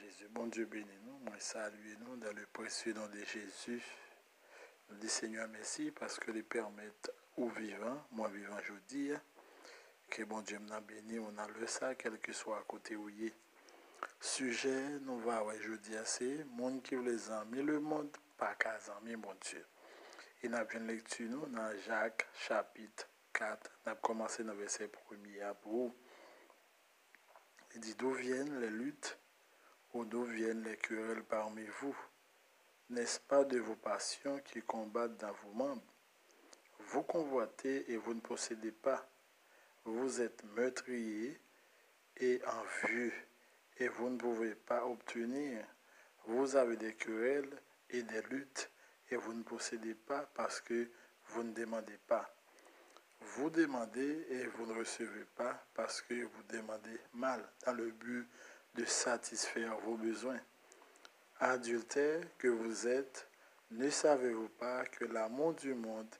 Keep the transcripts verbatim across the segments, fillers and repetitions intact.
Jezi, Bondye beni nou. Mwen salye nou dans le précieux nom de Jésus. Nou di Senyè mèsi paske li pèmèt ou vivan, mwen vivan jodi a. Ke Bondye m nan beni ou nan lè sa, kèlkeswa kote ou ye. Sijè nou va wè jodi a se moun ki vle zanmi lemonn pa ka zanmi Bondye. E n ap jwenn lekti nou nan Jak chapit kat, n ap kòmanse nan vèsè premye a pou ou. Li di, d'où viennent les luttes ou d'où viennent les querelles parmi vous? N'est-ce pas de vos passions qui combattent dans vos membres? Vous convoitez et vous ne possédez pas. Vous êtes meurtrier et envieux, et vous ne pouvez pas obtenir. Vous avez des querelles et des luttes, et vous ne possédez pas parce que vous ne demandez pas. Vous demandez et vous ne recevez pas parce que vous demandez mal dans le but de satisfaire vos besoins. Adultères que vous êtes, ne savez-vous pas que l'amour du monde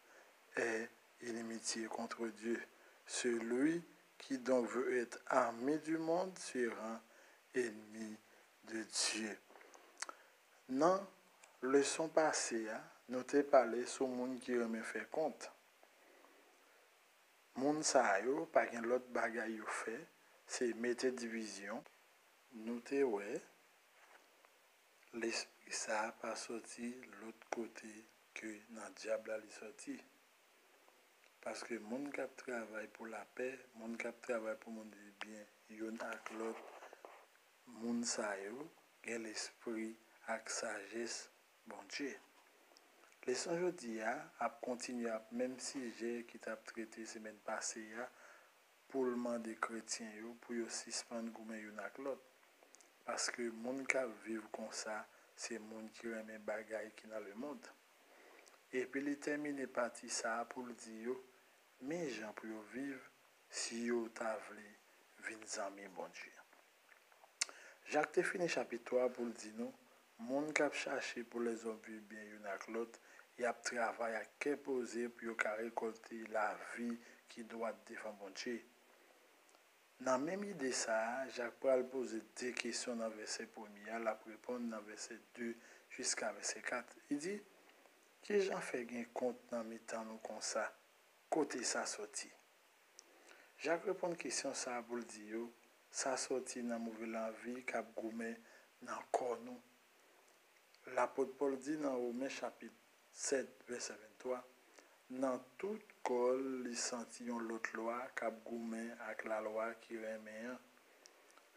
est inimitié contre Dieu? Celui qui donc veut être ami du monde sera ennemi de Dieu. Nan leson pase a, nou te pale sou moun ki renmen fè kont. Moun sa yo pa gen lòt bagay yo fè, se mete divizyon. Nou te wè, lespri sa a pa sòti lòt kote ke nan dyab la li sòti. Paske moun k ap travay pou lapè, moun k ap travay pou moun viv byen youn ak lòt, moun sa yo gen lespri ak sajès Bondye. Leson jodi a ap kontinye ap menm sijè ki t ap trete semèn pase a, pou l mande kretyen yo pou yo sispann goumen youn ak lòt. Paske moun k ap viv konsa, se moun ki renmen bagay ki nan lemonn. Epi li tèmine pati sa a pou l di yo, men jan pou yo viv si yo ta vle vin zanmi Bondye. Jak te fini chapit twa pou l di nou, moun k ap chache pou lèzòm viv byen youn ak lòt, y ap travay ak kè poze pou yo ka rekòlte lavi ki dwat devan Bondye. Nan menm ide sa a, Jak pral poze de kesyon nan vèsè premye a, l ap reponn nan vèsè de jiska vèsè kat. Li di, ki jan fè gen kont nan mitan nou konsa? Kote sa sòti? Jak reponn kesyon sa a pou l di yo, sa sòti nan move lanvi k ap goumen nan kò nou. Lapot Pòl di nan Women chapit sèt vèsè venntwa, nan tout kò l li santi yon lòt lwa k ap goumen ak lalwa ki renmen an.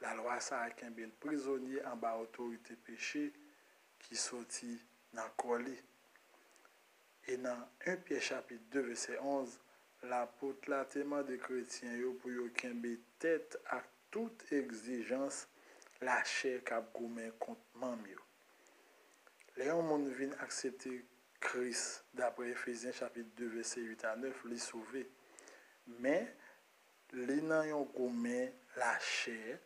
Lalwa sa a kenbe l prizonye anba otorite peche ki soti nan kò li. E nan en Pyè chapit de vèsè onz, lapot la te mande kretyen yo pou yo kenbe tèt ak tout egzijans lachè k ap goumen kont manm yo. Lè yon moun vin aksepte Kris, daprè Efezyen chapit de vèsè uit a nèf, li sove. Men, li nan yon goumen lachè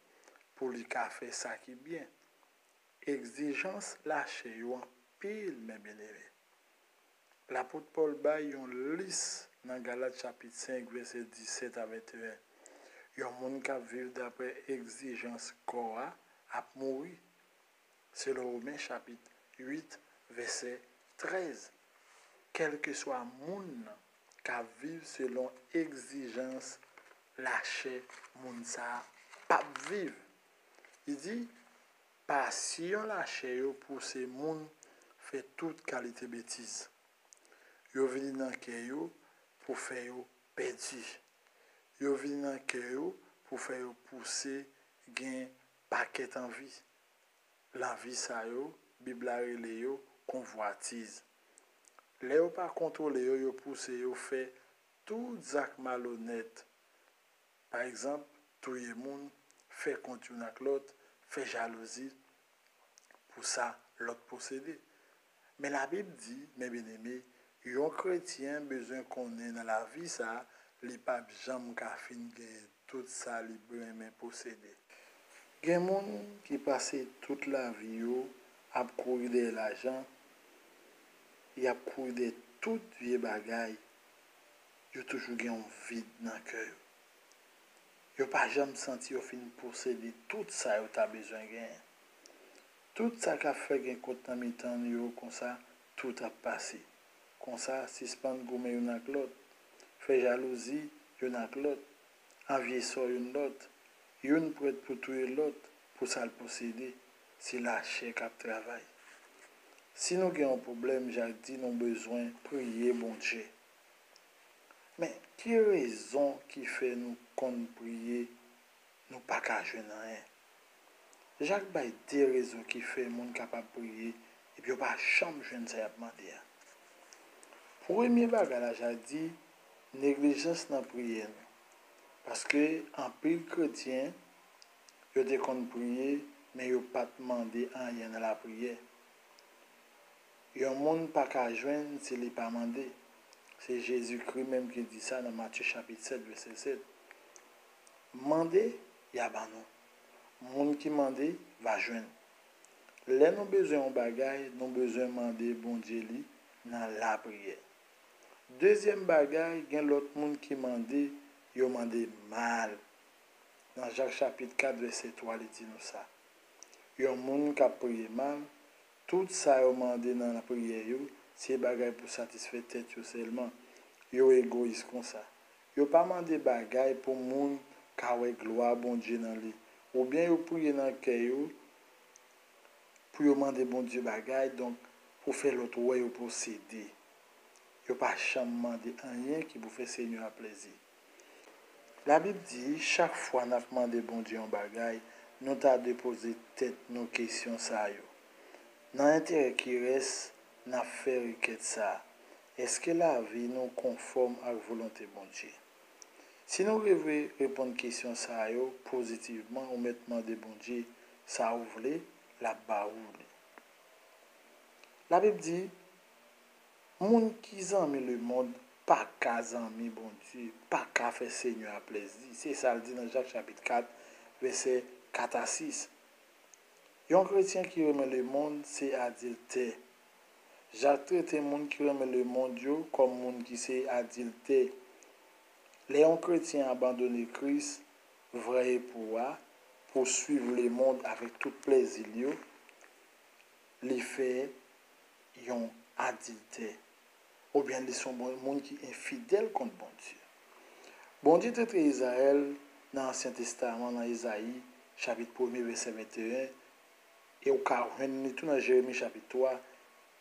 pou li ka fè sa ki byen. Egzijans lachè yo anpil, men byeneme. Lapot Pòl bay yon lis nan Galat chapit senk, vèsè disèt a venteyen. Yon moun k ap viv daprè egzijans kò a ap mouri, selon Women chapit uit, vèsè trèz. Kèlkeswa moun nan k ap viv selon egzijans lachè, moun sa a p ap viv. Li di, pasyon lachè yo pouse moun fè tout kalite betiz. Yo vini nan kè yo pou fè yo pèdi. Yo vini nan kè yo pou fè yo pouse gen pakèt anvi. Lanvi sa yo, Bib la rele yo konvwatiz. Lè yo pa kontwole yo, yo pouse yo fè tout zak malonèt. Pa egzanp, touye moun, fè kont youn ak lòt, fè jalouzi pou sa lòt posede. Men Labib di, men byeneme, yon kretyen bezwen konnen nan lavi sa a, li p ap janm ka fin genyen tout sa li renmen posede. Gen moun ki pase tout lavi yo ap kouri dèyè lajan, y ap kouri dèyè tout vye bagay, yo toujou gen yon vid nan kè yo. Yo pa janm santi yo fin posede tout sa yo ta bezwen genyen. Tout sa k ap fè gen kont nan mitan yo konsa, tout ap pase. Konsa, sispann goumen youn ak lòt, fè jalouzi youn ak lòt, anvye sò youn lòt, youn prèt pou touye lòt pou sa l posede, se lachè k ap travay. Si nou gen yon pwoblèm, Jak di nou bezwen priye Bondye. Men, ki rezon ki fè nou konn priye, nou pa ka jwenn anyen? Jak bay de rezon ki fè moun kapab priye, epi yo pa janm jwenn sa y ap mande a. Premye bagay la, Jak di, neglijans nan priyè nou. Paske anpil kretyen, yo te konn priye, men yo pa t mande anyen nan lapriyè. Yon moun pa ka jwenn si li pa mande. Se Jezikri menm ki di sa nan Matye chapit sèt, vèsè sèt. Mande, y a ban nou. Moun ki mande, va jwenn. Lè nou bezwen yon bagay, nou bezwen mande Bondye li nan lapriyè. Dezyèm bagay, gen lòt moun ki mande, yo mande mal. Nan Jak chapit kat, vèsè twa, li di nou sa. Yon moun k ap priye mal, tout sa yo mande nan lapriyè yo, se bagay pou satisfè tèt yo sèlman. Yo egoyis konsa. Yo pa mande bagay pou moun ka wè glwa Bondye nan li. Oubyen yo priye nan kè yo pou yo mande Bondye bagay, donk, pou fè lòt wè yo posede. Yo pa janm mande anyen ki pou fè Senyè a plezi. Labib di, chak fwa n ap mande Bondye yon bagay, nou ta dwe poze tèt nou kesyon sa yo. Nan enterè ki rès n ap fè rekèt sa a? Èske lavi nou konfòm ak volonte Bondye? Si nou rive reponn kesyon sa yo pozitivman, ou mèt mande Bondye sa ou vle, l ap ba ou li. Labib di, moun ki zanmi lemonn pa ka zanmi Bondye, pa ka fè Senyè a plezi. Se sa l di nan Jak chapit kat, vèsè kat a sis. Yon kretyen ki renmen lemonn se adiltè. Jak trete moun ki renmen lemonn yo kòm moun ki se adiltè. Lè yon kretyen abandone Kris vrè epou a pou swiv lemonn avèk tout plezi l yo, li fè yon adiltè, oubyen li se yon bon- moun ki enfidèl kont Bondye. Bondye trete Izrayèl nan Ansyen Testaman, nan Ezayi, chapit premye, vèsè venteyen, e w ka jwenn li tou nan Jeremi, chapit twa,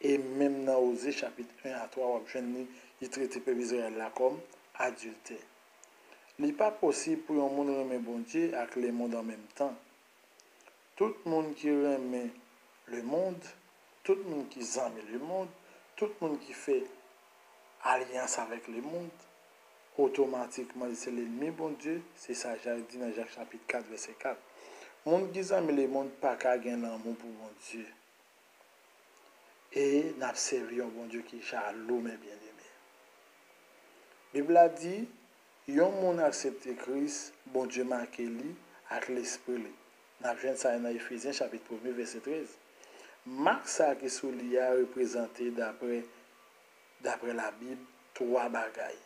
e menm nan Oze, chapit en a twa, w ap jwenn li, li trete pèp Izrayèl la kòm adiltè. Li pa posib pou yon moun renmen Bondye ak lemonn an menm tan. Tout moun ki renmen lemonn, tout moun ki zanmi lemonn, tout moun ki fè alyans avèk lemonn, otomatikman li se lènmi Bondye, se sa Jak di nan Jak chapit kat, vèsè kat. Moun ki zanmi lemonn pa ka gen lanmou pou Bondye. E n ap sèvi yon Bondye ki jalou, men byeneme. Bib la di, yon moun aksepte Kris, Bondye make li ak lespri li. N ap jwenn sa nan Efezyen chapit premye, vèsè trèz. Mak sa a ki sou li a reprezante, dapre, dapre Labib, twa bagay.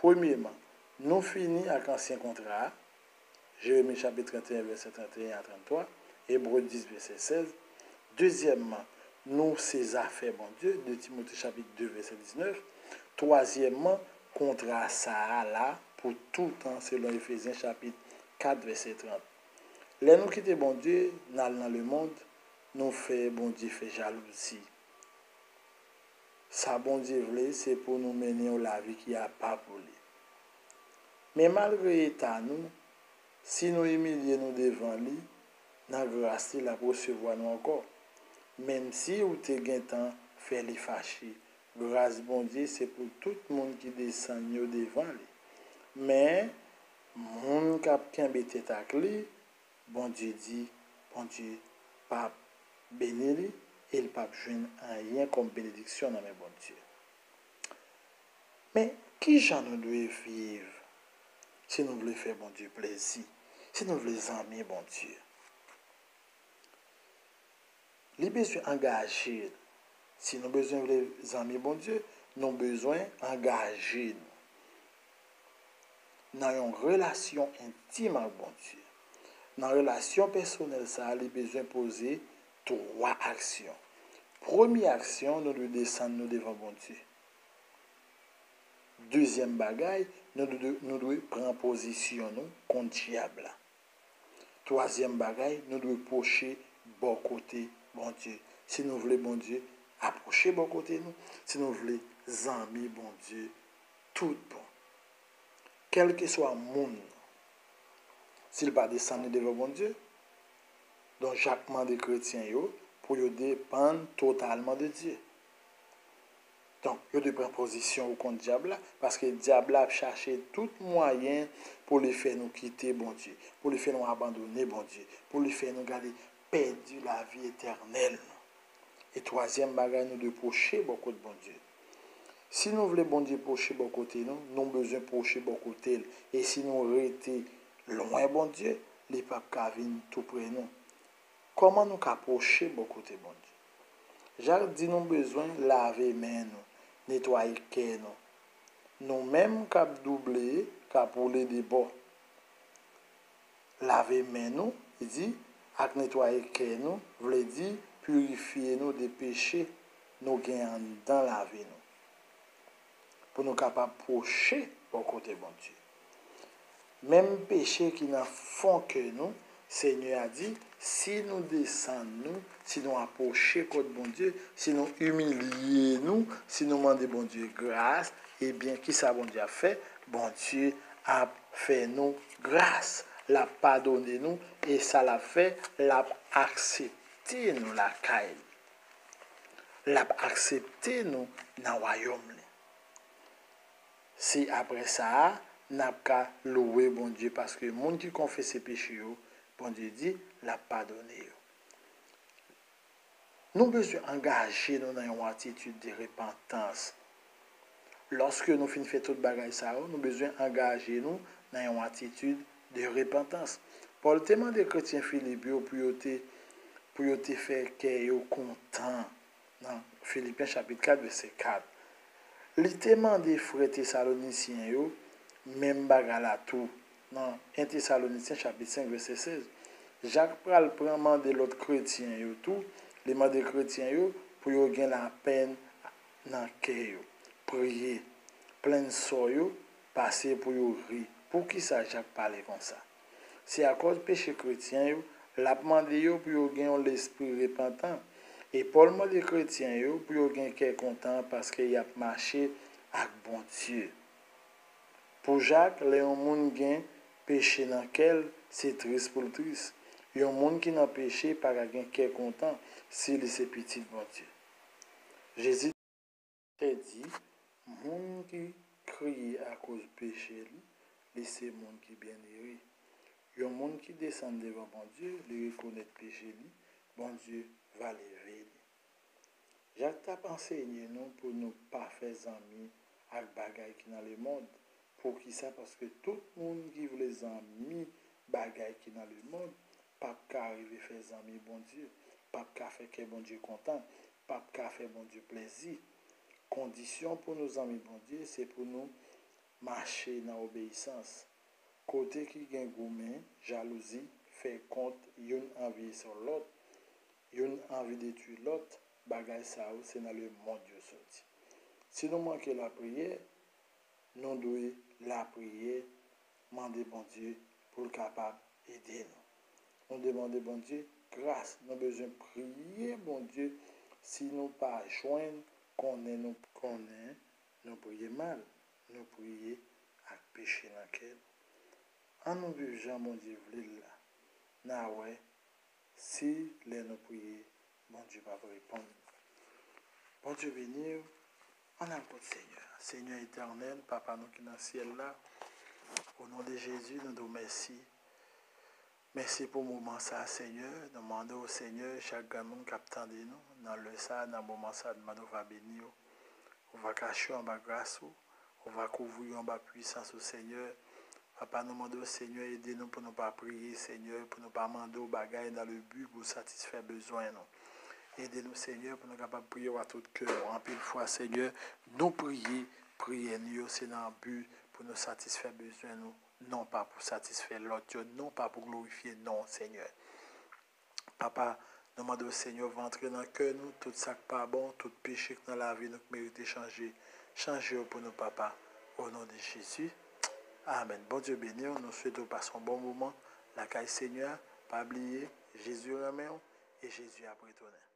Premyeman, nou fini ak ansyen kontra a, Jeremi chapit trannteyen, vèsè trannteyen a tranntwa, Ebre dis, vèsè sèz. Dezyèmman, nou se zafè Bondye, de Timote chapit de, vèsè diznèf. Twazyèmman, kontra sa a la pou toutan, selon Efezyen chapit kat, vèsè trant. Lè nou kite Bondye, n al nan lemonn, nou fè Bondye fè jalouzi. Sa Bondye vle, se pou nou mennen yon lavi ki apa pou li. Men malgre eta nou, si nou imilye nou devan li, nan gras li, l ap resevwa nou ankò. Menm si ou te gentan fè li fache, gras Bondye se pou tout moun ki desann yo devan li. Men, moun k ap kenbe tèt ak li, Bondye di, Bondye p ap beni li e l p ap jwenn anyen kòm benediksyon nan men Bondye. Men, ki jan nou dwe viv si nou vle fè Bondye plezi, si nou vle zanmi Bondye? Li bezwen angaje l. Si nou bezwen vle zanmi Bondye, nou bezwen angaje nou nan yon relasyon entim ak Bondye. Nan relasyon pèsonèl sa a, li bezwen poze twa aksyon. Premye aksyon, nou dwe desann nou devan Bondye. Dezyèm bagay, nou dwe, nou dwe pran pozisyon nou kont dyab la. Twazyèm bagay, nou dwe pwoche bò kote Bondye. Si nou vle Bondye apwoche bò kote nou, si nou vle zanmi Bondye tout bon, kèlkeswa moun nan, si l pa desann li devan Bondye, donk, Jak mande kretyen yo pou yo depann totalman de Dye. Donk, yo dwe pran pozisyon yo kont dyab la, paske dyab la ap chache tout mwayen pou li fè nou kite Bondye, pou li fè nou abandone Bondye, pou li fè nou gade pèdi lavi etènèl nou. E twazyèm bagay, nou dwe pwoche bò kot Bondye. Si nou vle Bondye pwoche bò kote nou, nou bezwen pwoche bò kote l. E si nou rete lwen Bondye, li p ap ka vin tou pre nou. Kòman nou ka pwoche bò kote Bondye? Jak di nou bezwen lave men nou, netwaye kè nou. Nou menm k ap double, k ap woule de bò. Lave men nou, li di, ak netwaye kè nou, vle di pirifye nou de peche nou gen anndan lavi nou, pou nou kapab pwoche bò kote Bondye. Menm peche ki nan fon kè nou, Senyè a di, si nou desann nou, si nou apwoche kot Bondye, si nou imilye nou, si nou mande Bondye gras, ebyen, kisa Bondye ap fè? Bondye ap fè nou gras, l ap padone nou, e sa l ap fè, l ap aksepte nou lakay li. L ap aksepte nou nan wayòm li. Se apre sa a, n ap ka louwe Bondye, paske moun ki konfese peche yo, Bondye di, l ap padone yo. Nou bezwen angaje nou nan yon atitid de repantans. Lòske nou fin fè tout bagay sa yo, nou bezwen angaje nou nan yon atitid de repantans. Pòl te mande kretyen Filip yo pou yo te, pou yo te fè kè yo kontan nan Filipyen chapit kat, vèsè kat. Li te mande frè Tesalonisyen yo menm bagay la tou, nan en Tesalonisyen chapit senk, vèsè sèz. Jak pral pran mande lòt kretyen yo tou, li mande kretyen yo pou yo gen lapèn nan kè yo, priye, plenn sò yo, pase pou yo ri. Poukisa Jak pale konsa? Se akòz peche kretyen yo, l ap mande yo pou yo gen yon lespri repantan. E Pòl mande kretyen yo pou yo gen kè kontan paske y ap mache ak Bondye. Pou Jak, lè yon moun gen peche nan kè l, se tris pou l tris. Yon moun ki nan peche pa ka gen kè kontan si li se pitit Bondye. Jezi te di, moun ki kriye akoz peche li, li se moun ki byennere. Yon moun ki desann devan Bondye, li rekonèt peche li, Bondye va leve li. Jak t ap ansenye nou pou nou pa fè zanmi ak bagay ki nan lemonn. Poukisa? Paske tout moun ki vle zanmi bagay ki nan lemonn p ap ka rive fè zanmi Bondye, p ap ka fè kè Bondye kontan, p ap ka fè Bondye plezi. Kondisyon pou nou zanmi Bondye, se pou nou mache nan obeyisans. Kote ki gen goumen, jalouzi, fè kont, youn anvi sou lòt, youn anvi detwi lòt, bagay sa yo se nan lemonn yo soti. Si nou manke lapriyè, nou dwe lapriyè, mande Bondye pou l kapab ede nou. Nou dwe mande Bondye gras, nou bezwen priye Bondye. Si nou pa jwenn, konnen nou, konnen nou priye mal, nou priye ak peche nan kè nou. Ann nou viv jan Bondye vle l la. N a wè si lè nou priye, Bondye p ap reponn. Bondye beni w. Ann al kot Senyè a. Senyè etènèl, Papa nou ki nan syèl la, o non de Jezi, nou di w mèsi. Mèsi pou moman sa a, Senyè. Nou mande w, Senyè, chak grenn moun k ap tande nou nan lè sa a, nan moman sa a, nou mande w va beni yo. Ou va kache yo anba gras ou. Ou va kouvri yo anba pwisans ou, Senyè. Papa, nou mande w, Senyè, ede nou pou nou pa priye, Senyè, pou nou pa mande w bagay dans le but pou satisfè bezwen nou. Ede nou, Senyè, pou nou kapab priye w a tout kè nou. Anpil fwa, Senyè, nou priye, priyè nou yo, se nan bi pou nou satisfè bezwen nou, non pa pou satisfè lòt yo, non pa pou glorifye non w, Senyè. Papa, Nou mande w, Senyè, w antre nan kè nou, tout sa k pa bon, tout peche k nan lavi nou k merite chanje, chanje yo pou nou, Papa, o non de Jezi. Amèn. Bondye beni w, nou swete w pase yon bon moman lakay Senyè a. Pa bliye, Jezi renmen w e Jezi ap retounen.